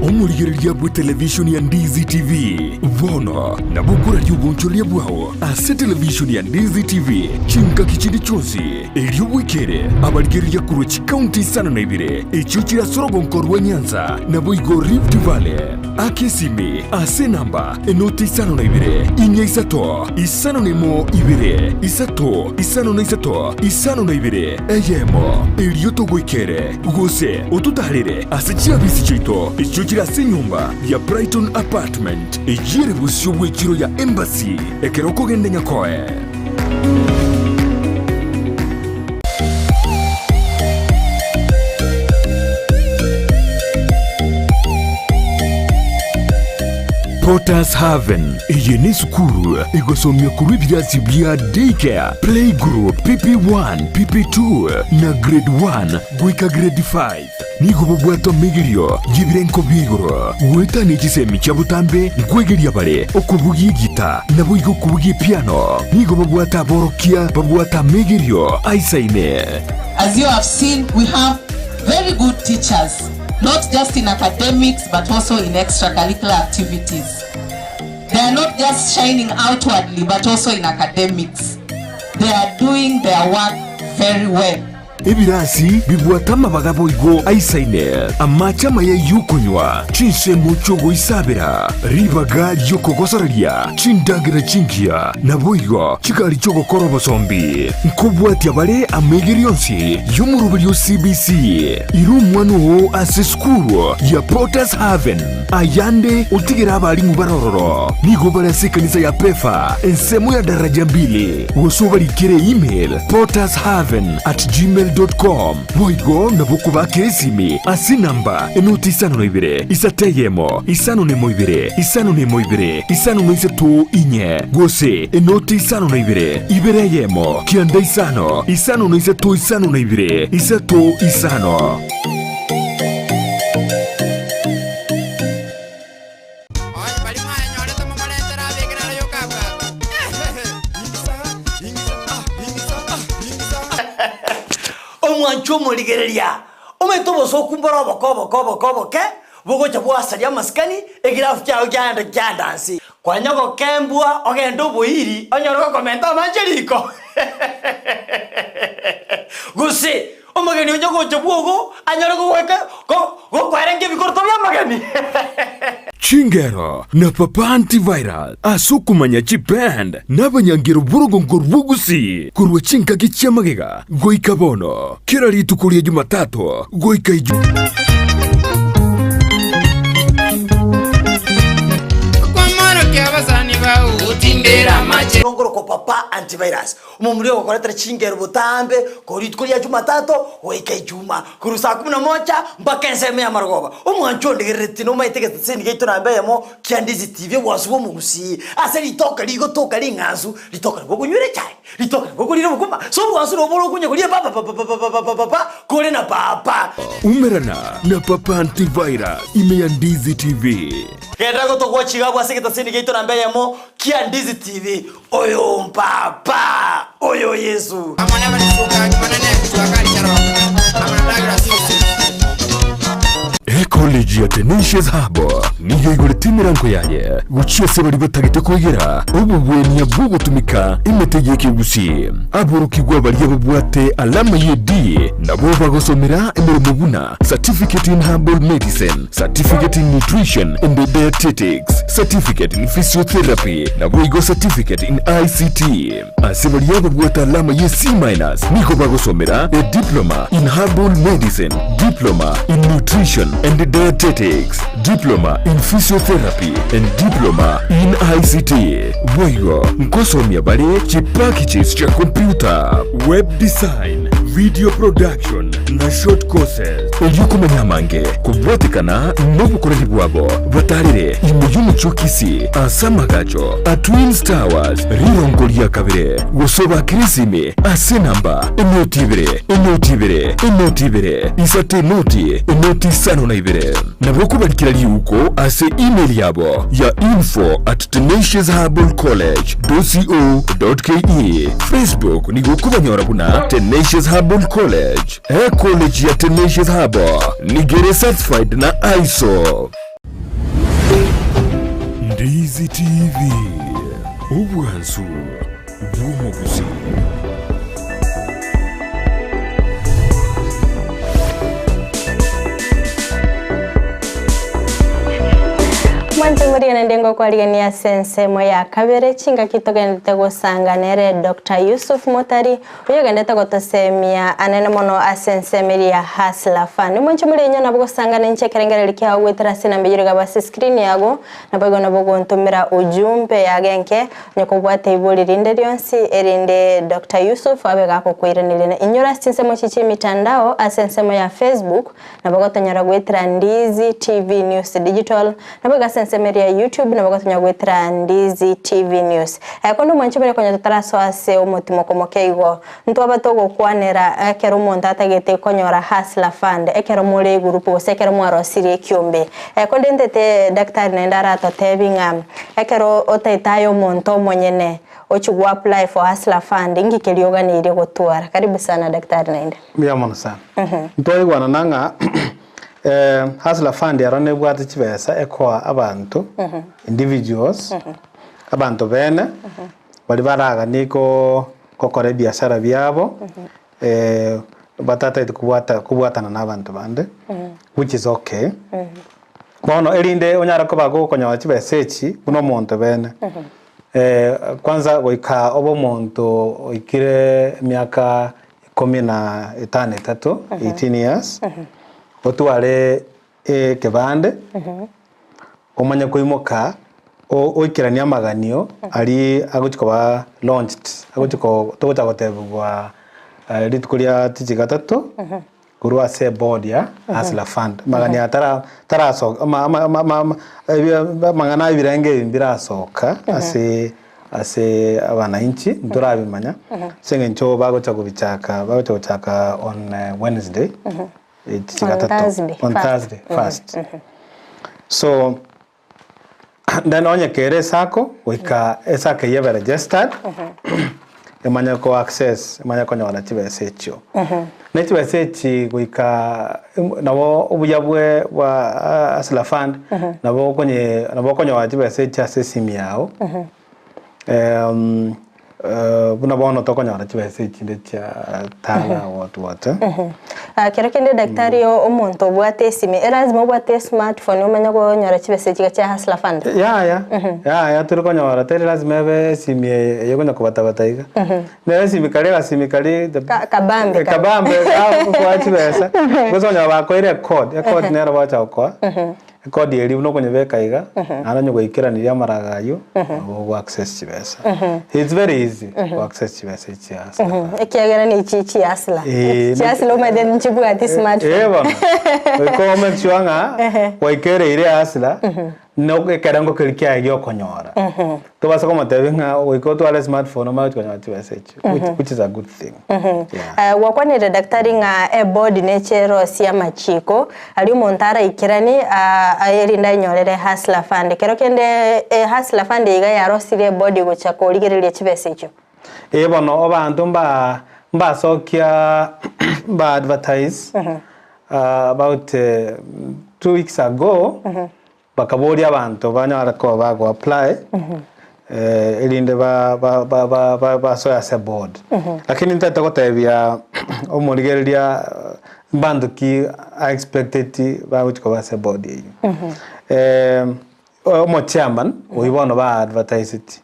Omorigereria bw'etelevishoni ya Ndizi TV bono nabo okoraria obonchoreria bwao ase televishoni ya Ndizi TV chingaki chinde chionsi, erio bwekere abarigereria korwa chikaunti isano na ibere echio chire ase orogonko rwa Nyanza naboigo Rift Valley. Aka esimi ase enamba enoti isano na ibere, inya isato, isano na emo ibere, isato, isano na isato, isano na ibere, eyemo, erio togoikere, gose ototaarere ase chiabisi chiaito echio chire ase enyomba ya Brighton Apartment, eyio ere bosio bw'echiro ya Embassy, ekero okogenda Nyakoe. Potter's Haven. Eye nesukuru egosomia korwa ebirasi bia Daycare, Playgroup, PP1, PP2 na Grade 1 goika Grade 5. Nigo bobwate omegerio y'ebirenko bia igoro, goetania chisemi chia botambe nkwegeria bare okobugia egita naboigo okobugia epiano. Nigo babwate aborokia babwate amegerio aisaine. As you have seen, we have very good teachers, not just in academics but also in extracurricular activities. They are not just shining outwardly but also in academics. They are doing their work very well. Ebirasi bibwate amabaga boigo aisaine, amache amaya y'okonywa, chinsemo chi'ogoisabera, ribaga ri'okogosoreria, chindagera chingiya, naboigo chigari chi'ogokora obosombi. Nkobwatia bare amaigerio onsi y'omoroberio o CBC. Ira omwana oo ase esukuru ya Potter's Haven. Ayande otigere abalimu bare ororo. Nigo bare ase ekanisa ya Pefa, ensemo ya daraja mbili, gose obarikere email pottershaven at gmail dot com. Boigo nabo okobakera esimi ase enamba enoti isano na ibere, isato eyemo, isano na emo ibere, isano na emo ibere, isano na isato inye, gose enoti isano na ibere, ibere eyemo, kianda isano, isano na isato isano na ibere, isato isano. Onye baria mwayenyorete momorentere abeke naro yokabwata. Omwancho omorigereria, omanyete obosooku mbore oboke oboke oboke oboke, bogocha bwasaria amasikani, egirafu kiao kiaenda kiadansi. Kwanya gokembwa ogende oboiri onyore gokomenta amache riko. Gose. Omogeni onye gocha bwogo anyare gogoika go gokwerengia ebikoroto bi'amageni. Chingero na Papa Antivirus ase okomanya chiband na abanyangero b'orogongo rw'Ogusii korwa chingaki chi'amagega goika bono, kera rituko ria Jumatato goika Ijumaa. Okwamorokia abasani bao gotindera amache. Nkorokwa Papa Antivirus. Omomura ogokoretera chingero botambe korwa rituko ria Jumatatu goika Ijumaa, korwa saa kumi na moja mpaka ensemo y'amarogoba. Omwancho ondegereretie nomaete egeteseni giaito namba eyemo kia Ndizi TV obwansu bw'omogusii ase ritoka rigotoka ring'ansu, ritoka nabo okonywera echae, ritoka nabo okorira obokima, so obwansu nabo bore okonya koria papapapapapapapa kore na papa. Umerana na Papa Antivirus ime ya Ndizi TV. Genda gotogwa chigabwa ase egeteseni giaito namba eyemo kia Ndizi TV. Oyo mpapa, oyo Yesu. Amo nabarisuka Jumanane Jua Kali Keroka amo na Douglas Yusuf. Ecollege ya Tenacious Hub nigo igorete emerango yaye gochia ase baria batagete koigera obogwenia bw'ogotumeka emete y'ekegusii. Aborokigwa baria babwate alama ye D nabo bagosomera emeremo buna Certificate in Herbal Medicine, Certificate in Nutrition and Dietetics, Certificate in Physiotherapy, naboigo Certificate in ICT. Ase baria babwate alama ye C minus nigo bagosomera a Diploma in Herbal Medicine, Diploma in Nutrition and Dietetics, Diploma in Physiotherapy and Diploma in ICT. Boigo nkosomia bare chipackages chia computer, web design, video production na short courses. Erio komanya amange kobwatekana nobokoreri bwabo, batarere ime y'omochie o Kisii ase amagacho a Twins Towers rirongo ria kabere, gose obakere esimi ase enamba enoti ibere, enoti ibere, enoti ibere, isato enoti, enoti isano na ibere. Nabo okobarikera riuko ase email yabo ya info at tenaciousherbalcollege.co.ke. Facebook nigo okobanyora buna Tenacious Herbal College. Ecollege ya Tenacious Herbal nigo ere certified na ISO. Ndizi TV, obwansu bw'omogusii. Mwanche moriane nde ngokwarigania ase ensemo ya kabere chingaki togendete gosanga nere Dr. Yusuf Motari Oyogendete gotosemia anene mono ase ensemo eria ya Hustler Fund. Mwanche more inwe nabo gosangana inche ekerengererio kiao goetera ase enamba eyio rigaba ase screen yago, naboigo nabo ogontomera ujumbe yago enke onye kobwate ibori rinde rionsi erinde Doctor Yusuf abe gakokoiraneria. Na inyore ase chinsemo echi chia emitandao ase ensemo ya Facebook Nabo gotonyora goetera Ndizi TV News Digital, naboigo ase ensemo eria ya YouTube nabo gotonyora goetera Ndizi TV News. Eh, konde omwanchi bare konya totarasoa ase omotimoko moke igo, ntwaba togokwanera ekero omonto atagete konyora Hustler Fund, ekero more egurupu gose ekero mwarosirie ekiombe. Eh, konde ntete daktari naende aratotebi ng'a ekero otaete aye omonto omonyene ochie go apply for Hustler Fund, inki keria oganeirie gotwara? Karibu sana daktari naende. Mbuya mono sana. Ntwaigwanana ng'a Hustler Fund ero nebwate chibesa ekoa abanto, individuals, abanto bene, baria baraganie gokora ebiasara biabo, batatagete kobwata kobwatana na abanto bande, which is okay. Bono erinde onyare koba gokonyora chibesa echi buna omonto bene, kwanza goika obe omonto oikire emiaka ikomi na etano etato, 18 years, otware ekebande, omanye koimoka oikeranie amaganio aria agochi koba launched, agochi ko togocha gotebiwa rituko ria tichi gatato, korwa ase eboard ya Hustler Fund. Amaganio aya tara tarasoka ama ama ama ama amang'ana ebirenge ebi mbirasoka ase Ase abananchi ntorabimanya, ase eng'encho bagocha kobichaka, bagocha gochaka on Wednesday, On gatato, Thursday, on first. Thursday first. So then onye kere esako, goika esako eyio ebe registered, emanye ko access, emanye konyora chibesa echio. Ne chibesa echi goika nabo obuya bwe bwa Hustler Fund, nabo okonye nabo okonyora chibesa echi ase esimi yago. Buna bono tokonyora chibesa echinde chia tala what what. Ah, kero kende daktari omonto obwate esimi erazima obwate smartphone omanye konyora chibesa echiga chia hustler fund? Yaya, yaya tori konyora teri lazima ebe esimi eye eyekonya kobatabata iga. Nere esimi karia agasimi karia the Ka- kabambe kare. kabambe gagokoa chibesa, gose okonyora bakoire ecode, ecode nero bagocha gokoa. Ekodi eria buna okonyebeka iga, naende onye goikeranirie amaraga ayio, nabo ogo access chibesa. It's very easy go access chibesa echi chia Hustler Fund. Ekiagera nechi chia Hustler. Eh, Chia Hustler omanyete nchibwati smartphone. Eh bono, goika o make sure ng'a gwaikereire Hustler, no ekerengo keria kiaye giokonyora. Tobasa komotebia ng'a goika otware smartphone omanye gochi konyora chibesa echio, which which is a good thing. Yeah. Eh, gwakwanire daktari ng'a eboard neche erosie amachiko aria omonto araikeranie ah, erinde ainyorere Hustler Fund. Kero kende eh, Hustler Fund iga yarosirie eboard gocha korigereria chibesa echio. Ee bono abanto mba mbasokia mba advertise about 2 weeks ago. Bakaboria abanto banyare koba bago apply erinde basoe ase board. Lakini ntagete gotebia omorigereria mbanto ki a expected bagochi koba ase board eyio. Omo chairman oyio bono ba advertiseti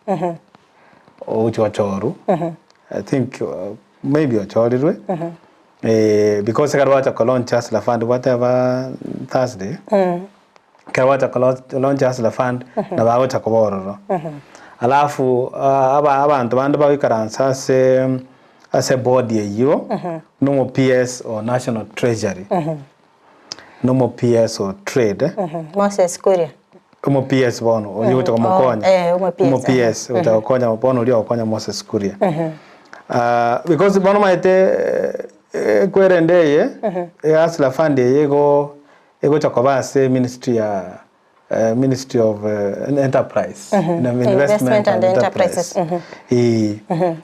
ogochi gochorwa I think maybe ochorirwe because ekero bagocha ko launch Hustler Fund gwateba Thursday. Ekero gwacha ko launch Hustler Fund nabo agocha koba ororo. Alafu aba abanto bande bagoikaransa ase ase board eyio na omo PS o National Treasury, na omo PS o Trade, Moses Kuria. omo PS bono oria ogocha komokonya, Oh, eh, omo PS, omo PS ogocha gokonya bono oria ogokonya Moses Kuria. Because bono omanyete ekwerende eye, Hustler Fund eye igo Egocha koba ase ministry ya ministry of enterprise Investment and enterprises. Ee.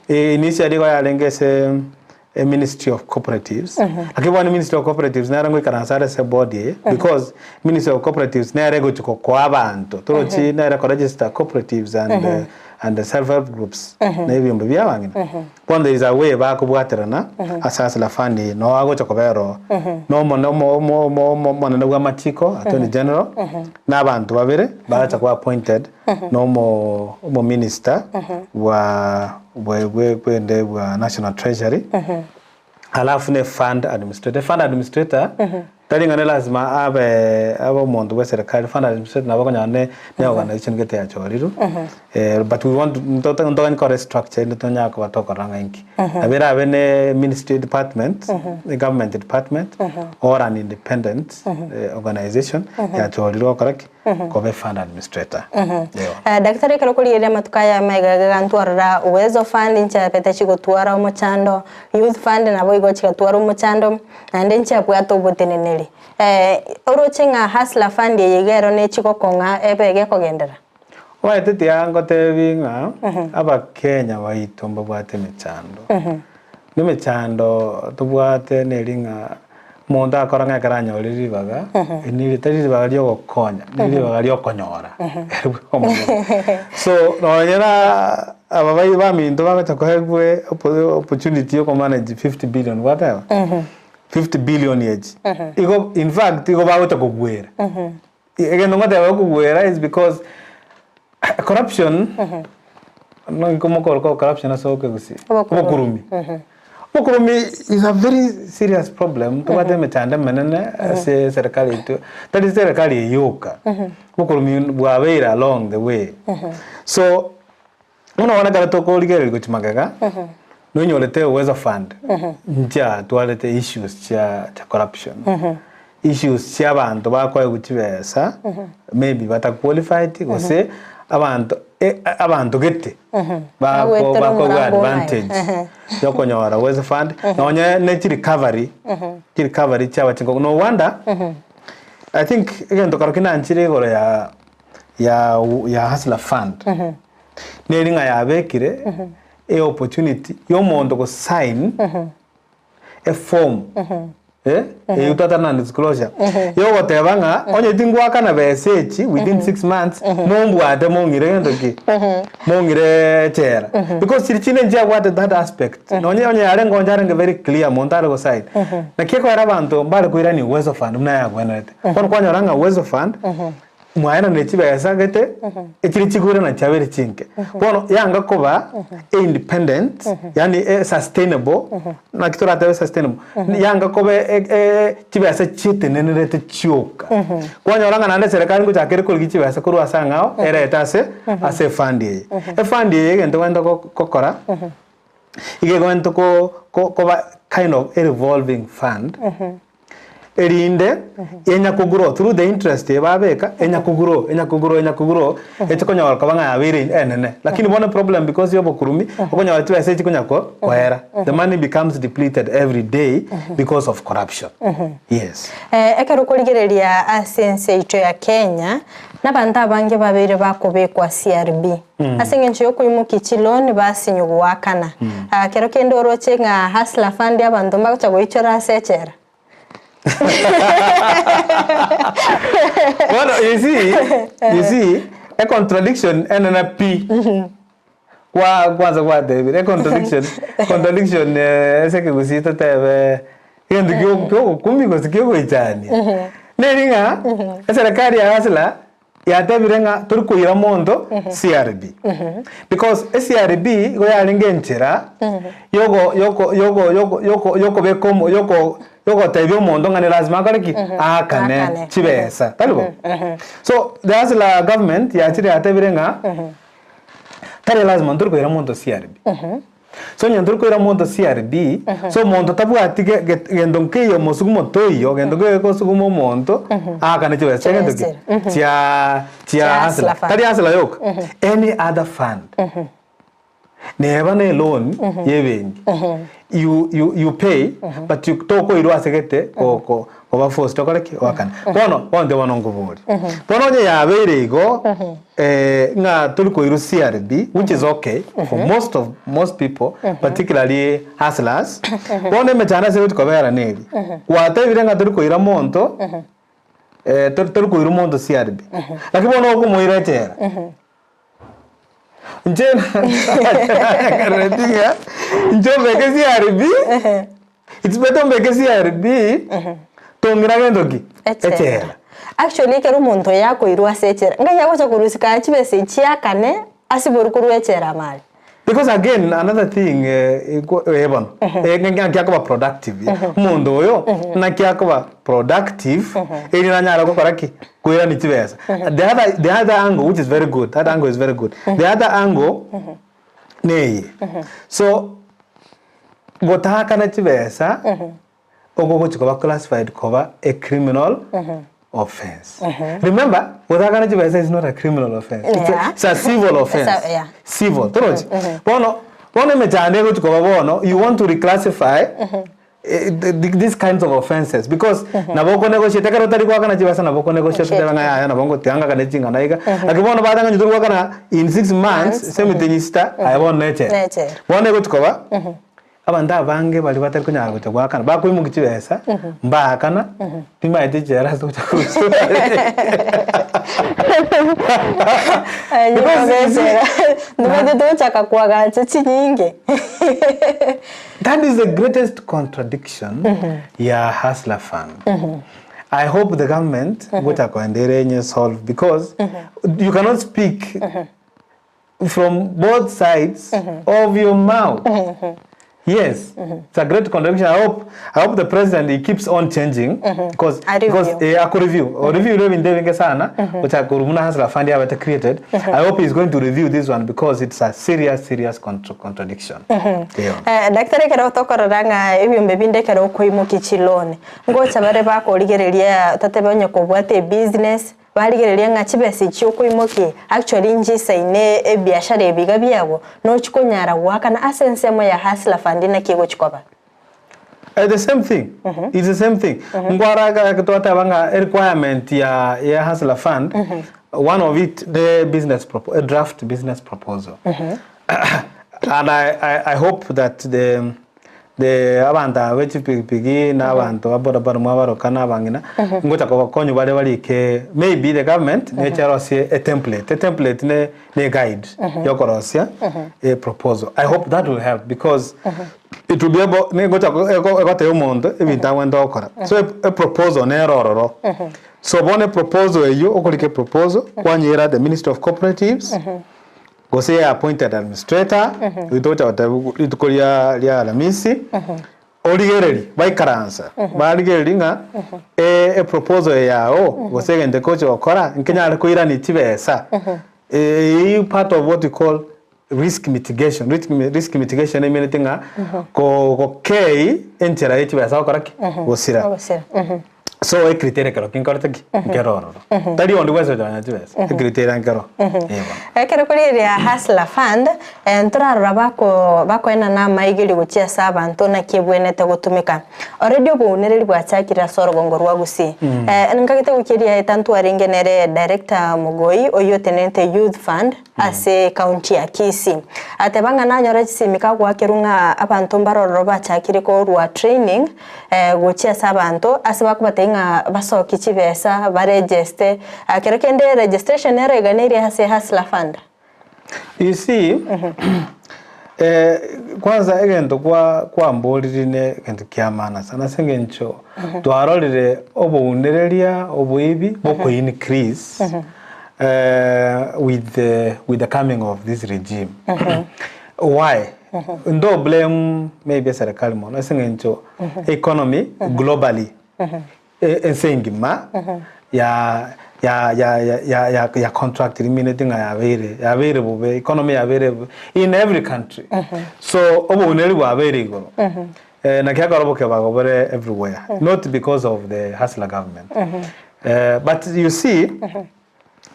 Initially igo yarenge ase ministry of cooperatives lakini bono ministry of cooperatives nere ngoikaransa are ase board eye because ministry of cooperatives nere egochi kokoa abanto torochi nere eko register cooperatives and and self help groups na ebiombe bia abang'ina. Bono there is a way bakobwaterana ase Hustler Fund eye, noo agocha kobera oo, na omo omo omo omo omo omonene bw'amachiko, Attorney General, na abanto babere baracha koba appointed na omo omominister bwa bwe bwe bwende bwa National Treasury, alafu na efund administrator. Efund administrator Tari ng'a ne lasima abe abe omonto bwe serikali, fund administrator nabo okonyora ne ne organization gete yachorirwe, but we want nto ntoganye kore structure ende tonyare koba tokorora ng'a inki. Nabo erabe ne ministry department, government department or an independent organization yachorirwe gokora ki? Koba efund administrator. Eeh. Daktari ekero okorigereria amatuko aya amaiga iga gantwarora Uwezo Fund nchiabete chigotwara omochando, Youth Fund naboigo chigatwara omochando, Naende nchiabwate oboteneneri. Oroche ng'a Hustler Fund eye iga ero nechigokong'a ebe gekogenderera? Omanyete tiga ngotebi ng'a abakenya baito mbabwate emechando. Na emechando tobwate neri ng'a omonto akora ng'a ekero anyorire ribaga, eri tari ribaga riogokonya, ne ribaga riokonyora. So nonye na aba bai baminto bagocha koegwa opportunity ya okomanage 50 billion gwateba? 50 billion echi, igo in fact igo bagocha kogwera. Egento ngoteba okogwera is because corruption, naki mokoroka corruption ase okegusii? Obokurumi. Obokurumi is a very serious problem, tobwate emechando emenene ase eserikari yaito, tari serikari eye yoka, obokurumi bwabeire along the way. So, buna bono ekero tokorigereria gochia magega, nonyorete Uwezo Fund nchiatwarete issues chia chia corruption, issues chia abanto bakoegwa chibesa maybe bata qualified gose abanto abanto gete bako Bagoetera bakoegwa omorango onaye. advantage ya okonyora Uwezo Fund nonye ne chirecovery chirecovery chiaba chinkongu. No wonder I think egento korokio nanchire igoro ya ya ya Hustler Fund neri ng'a yabekire e opportunity ya omonto go sign e form. Eh, eyio twatana na disclosure yogoteba ng'a onye tingwakana besa echi within 6 months mombwate mong'ire gento ki mong'ire echela because chiri chinde nchiabwate that aspect nonye onye yarenge onye arenge very clear monto are gosign naki ekogera abanto mbare koirania uwezo fund buna yagwenerete bono kwanyora ng'a uwezo fund mwaenanire chibesa gete echire chikoirana chiabere chinke. Bono yanga koba independent yaani e sustainable naki toratebe sustainable yanga koba e- e- chibesa chietenenerete chioka. Kwanyora ng'a naende eserekari ngochaka ere korigia chibesa korwa ase ang'ao erete ase ase efund eye. Efund eye egento egento gokora iga egento ko- ko- koba kind of a revolving fund. Erinde enya kogrow through the interest eye babeka, enya kogrow, enya kogrow, enya kogrow, eche konyora koba ng'a yabeire enene. Lakini bono eproblem because ya obokurumi, okonyora chibesa echi konya ko koera. The money becomes depleted every day because of corruption. Yes. Ekero okorigereria ase ense yaito ya Kenya, nabanto abange babeire bakobekwa CRB ase eng'encho yokoimokia chiloan basinywa goakana. Kero kende oroche ng'a Hustler Fund abanto mbagocha goichora ase echela. Bono you see, you see, a contradiction enene pi. Kwa kwanza gwatebire, a contradiction, contradiction eh, ase ekegusii totebe egento kio kiogokumia gose kiogoichania. Neri ng'a, eserekari ya Hustler yatebire ng'a tori koira monto CRB. Because eCRB igo yarenge enchera yogo yoko yoko yoko yoko yokobeka omo yoko yogotebia omonto ng'a ni lazima akore ki? Aakane Aakane. chibesa. Tari bo? So the Hustler government yachire yatebire ng'a tari lazima ntori koira monto CRB. So onye ntori koira monto CRB, so omonto tabwati ge- ge- gento nkeiyo omosugumo toiyo, gento nkeiyo gekosuguma omonto, aakane chibesa chia gento ki? Chibesa, Chia chia Chia Hustler. Hustler Fund. Tari Hustler yoka, any other fund. Neba ne loan ya ebenki, you you you pay, but you tokoirwa ase gete ko ko koba forced okore ki? Oakane. Bono, bono inche bono nkoborie, bono onye yabeire igo. Ng'a tori koirwa CRB which is okay for most of most people particularly hustlers bono emechando ase egochi kobera neri gwatebire ng'a tori koira monto tori koirwa monto CRB lakini bono okomoira echela inche narengereretie ng'a inche ombeke CRB it's better ombeke CRB tong'ira gento ki? Echela. Actually ekero omonto oyo akoirwa ase echela, ngai agocha korusia kare chibesa echi akane asibore korwa echela amare. Because again another thing eh bono, naki akoba productive, omonto oyo naki akoba productive erinde anyare gokora ki? Koirania chibesa. The other the other angle which is very good, that angle is very good. The other angle neye, so gotaakana chibesa. Oko gochia koba classified koba a criminal offence. Remember, gotakana chibesa is not a criminal offence. It's a, Yeah. it's a civil offence. It's a- yeah. Civil. Torochi. Bono, bono emechando egochia koba bono, you want to reclassify eh, these kinds of offences because nabo okonegotiate ekero otari goakana chibesa nabo okonegotiate otebe ng'a yaya nabo ngotiga ngakane ching'ana iga. Lakini bono bateba ng'a tori goakana in 6 months, ase emetienyi sita, aye bono nechela. Nechela. Bono egochia koba, Abanto abange baria batari konyara gocha goakana, bakoimokia chibesa, mbaakana, timanyeti echela ase gocha korusia. Because you see, Ntomanyete togochaka koagacha chinyinge. That is the greatest contradiction ya Hustler Fund. I hope the government gocha koenda ere enye solve because you cannot speak from both sides of your mouth. Yes, it's a great contradiction. I hope the president he keeps on changing because A review. because eh, ako review o review ile bintu binge sana gocha kurumuna Hustler Fund yabete created. I hope he's going to review this one because it's a serious serious contradiction. Yeah. Daktari ekero tokorora ng'a ebiombe binde ekero okoimokia chiloan, ngocha bare bakorigereria totebe onye kobwate ebusiness, barigereria ng'a chibesa echi okoimokia actually nchisaine ebiashara ebi iga biago, nochi konyara goakana ase ensemo ya Hustler Fund naki egochi koba. The same thing. It's the same thing. Nkwara twateba ng'a a requirement ya ya Hustler Fund one of it the business a draft business proposal. And I hope that the The abanto aba be chipigipigi na abanto ba bodaboda mwabaroka na abang'ina, ngocha kobakonya bare barike maybe the government neche erosie e template, e template ne ne guide yokorosia e proposal. I hope that will help because it will be able negocha egotebia omonto ebinto agwenerete gokora. So e proposal nere ororo. So bono e proposal eywo okorika e proposal kwanyera the ministry of cooperatives. Gose appointed administrator, oito gocha goteba rituko ria ria Alamisi, origererie baikaransa, barigererie ng'a e proposal eye yao gose egento eke ogocha gokora nkenyare koirania chibesa. Eyio part of what we call risk mitigation. Risk risk mitigation emeanete ng'a ko gokei enchera ye chibesa gokora ki? Gosira. Gosira. So ecriteria ekero ki nkorete ki? Nkero ororo. Tari onde bwensi ochonya chibesa, ecriteria nkero. Eeh bono. Ekero korigereria Hustler Fund, ntorarora bako bakoenana amaigerio gochia ase abanto naki ebwenerete gotumeka. Already obounereri bwachakire ase orogongo rwa Gusii. Nkagete goikeria eta ntwarenge nere Director Mogoi oyio otenerete Youth Fund ase ecounty ya Kisii. Ateba ng'a nanyore chisimi kagoakerwa ng'a abanto mbare ororo bachakire korwa training gochia ase abanto ase bakobatebia ng'a basokie chibesa baregeste, kero kende registration nero eganeirie ase Hustler Fund. You see, kwanza egento kwa kwamborire ne egento kia maana sana ase eng'encho twarorire obounereria oboibi boko increase with the with the coming of this regime. Why? Ndo blame maybe eserekari mono ase eng'encho economy globally ense engima ya ya ya ya ya ya contract rimineti ng'a yabeire yabeire bobe economy yabeire bobe in every country so obouneri bwabeire igoro naki ekero obokebago bore everywhere not because of the hustler government but you see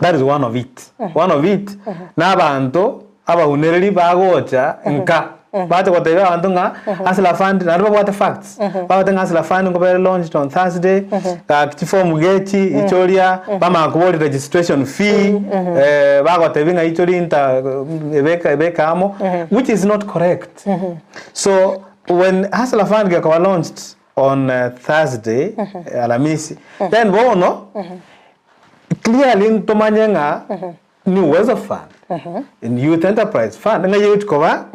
That is one of it. One of it, na abanto abaunereri bagocha nka bache gotebia abanto ng'a Hustler Fund naende babwate facts babwate ng'a Hustler Fund nkobere launched on Thursday gaki chiform gechi ichoria bamanya koboria registration fee bagotebia ng'a ichoria inta ebeka ebeka amo which is not correct. So when Hustler Fund gekoba launched on Thursday Alamisi then bono Clearly ntomanye ng'a ni Uwezo Fund, ni Youth Enterprise Fund, ng'a egochi koba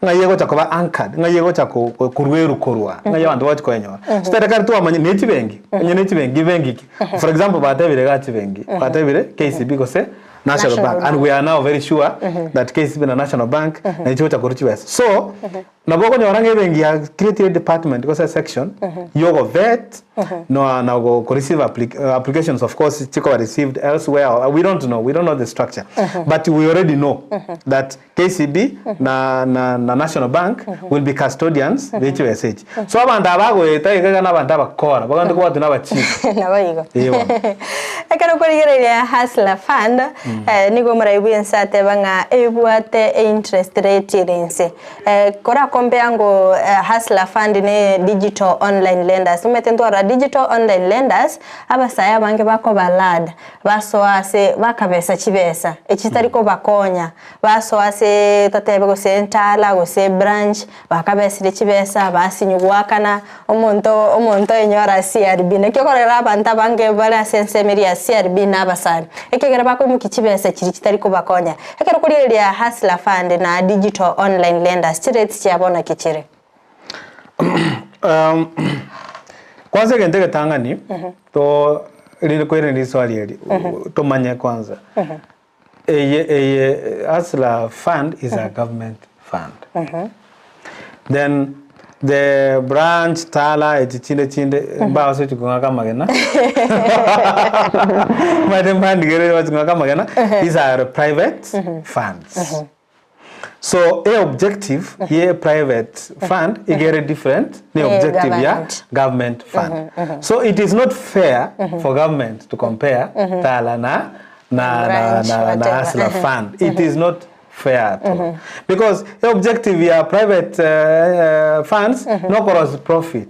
ng'a egocha koba anchored, ng'a egocha korwerwa korwa, ng'a abanto bagochi koenyora. So terekari twamanya ne chibenki, onye ne chibenki, benki ki? For example batebire iga chibenki, batebire KCB gose National Bank, and we are now very sure that KCB na National Bank nachi chigocha korwa chibesa. So, Nabo okonyora ng'a ebenki ya creative department gose section yogo vet no na go receive applications of course chikoba received elsewhere or we don't know we don't know the structure but we already know that KCB na na na National Bank will be custodians be chibesa echi so abanto aba bagoeta iga iga na abanto abakora bagende kobwatwa na abachief Nabo igo. Ee bono. Ekero okorigereria Hustler Fund, nigo omorai bw'ense ateba ng'a ebwate einterest rate ere inse. Korakompea ngo Hustler Fund ne digital online lenders, omanyete ntwarora digital online lenders, abasae abange bakoba lured, basoa ase bakabesa chibesa echi chitari kobakonya, basoa ase totebe gose entala gose ebranch, bakabesire chibesa, basinywa goakana, omonto omonto oenyora CRB. Naki okorora abanto abange bare ase ensemo eria ya CRB na abasae, ekiagera bakoimokia chibesa chiria chitari kobakonya. Ekero okorigereria Hustler Fund na Digital Online Lenders, chirates chiabo naki chire? Kwanza egento egetang'ani, to rinde koirania riswali eri, tomanye kwanza, eye eye Hustler Fund is a government fund. Then the branch tala echi chinde chinde mbago ase chikong'aka amagena omanyete mbandigereria bachikong'aka amagena these are private funds so e objective ye private fund iga ere different ne Ne objective ya government. government fund so it is not fair for government to compare tala na na na Branch, na, na whatever. hustler fund it is not fair at all because e objective ya private uh, uh, funds no cross profit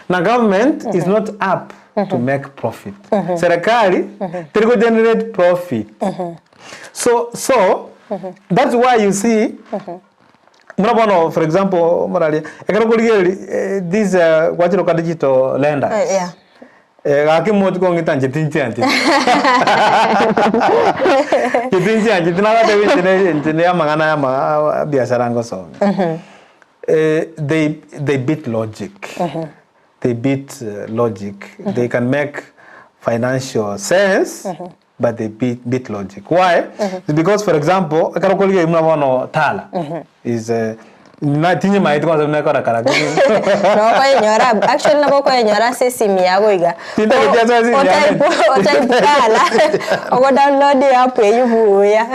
na government is not up to make profit serikali teri go generate profit so so that's why you see. Buna bono for example moraria, ekero okorigereria eh, this eh, gwachire oka digital lenders. Eh, yeah. Eh, gaki mochi kong'ita inche tinchiancheti. Inche tinchiancheti nagotebi inche ne inche ne amang'ana ya ama biashara ngosomia. Eh, they they beat logic. They beat logic. They can make financial sense but they beat, beat logic. Why? It's because for example, ekero okorigereria buna bono Tala is na tinyemaeti kwanza buna ekorakara Nokoenyora actually nabo okoenyora ase esimi yago iga. Tintageti ase esimi yane. Otype Tala, ogo download app eywo buya.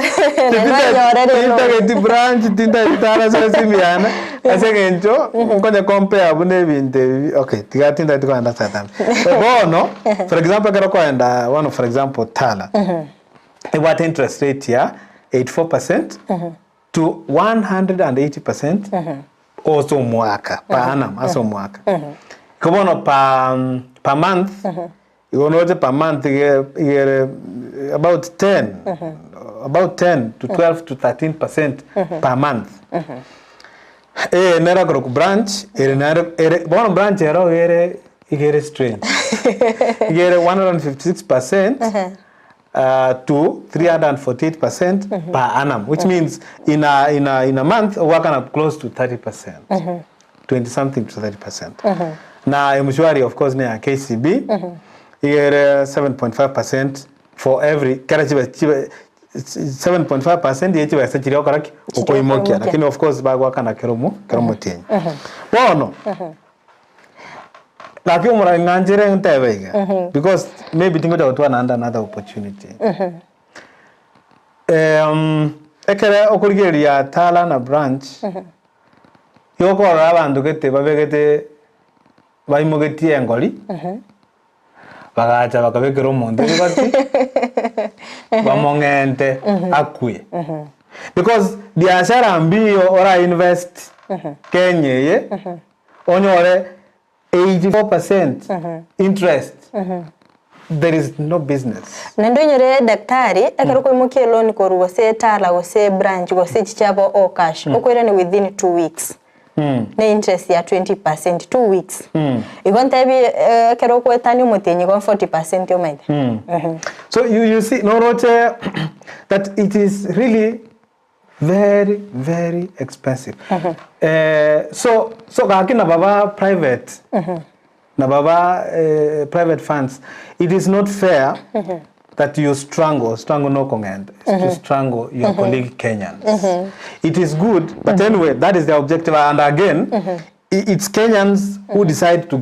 Naende oenyore rero. Tintageti branch, tintageti Tala ase esimi yane, ase eng'encho nkonye compare buna ebinto ebi okay tiga tintageti kogenda ase atambe. Bono, for example ekero okoenda bono for example Tala, ebwate interest rate ya 84% to 180% ase omwaka, per annum ase omwaka. Igo bono per per month, igo noche per month iga iga ere about 10, about 10 to 12 to 13% per month. Eye nere akorokwa branch, ere nere ere bono branch ero iga ere iga ere strange. Iga ere 156% to 348% per annum, which means in a in a in a month ogoakana close to 30%, 20 something to 30%. Na M-Shwari of course neya KCB, iga ere 7.5% for every kera chibe chibe 7.5% ye chibesa chiria okora ki? Okoimokia. Lakini of course bagoakana kera omo kera omotienyi. Bono, gaki omorari ng'anchere ntebe iga, because maybe tingocha gotwara naende another opportunity. Ekere okorigereria Tala na Branch, igo okorora abanto gete babegete baimogetie engori, Bagacha bakabekera omonto ebigoti, bamong'ente akwe. Because biashara mbiyo ora invest Kenya eye, onyore 84% interest, there is no business. Naende onyore daktari, ekero okoimokia eloan korwa gose Tala gose branch gose echi chiabo Okash, okoirane within 2 weeks. Ne interest ya 20% 2 weeks. Igo ntebi ekero okoetania omotienyi igo 40% omanyete. So you see, noroche that it is really very, very expensive. So gaki na baba private, na baba private funds, it is not fair that you strangle, strangle no kong'enta, is to strangle your colleague Kenyans. It is good, but anyway, that is the objective. And again, it's Kenyans who decide to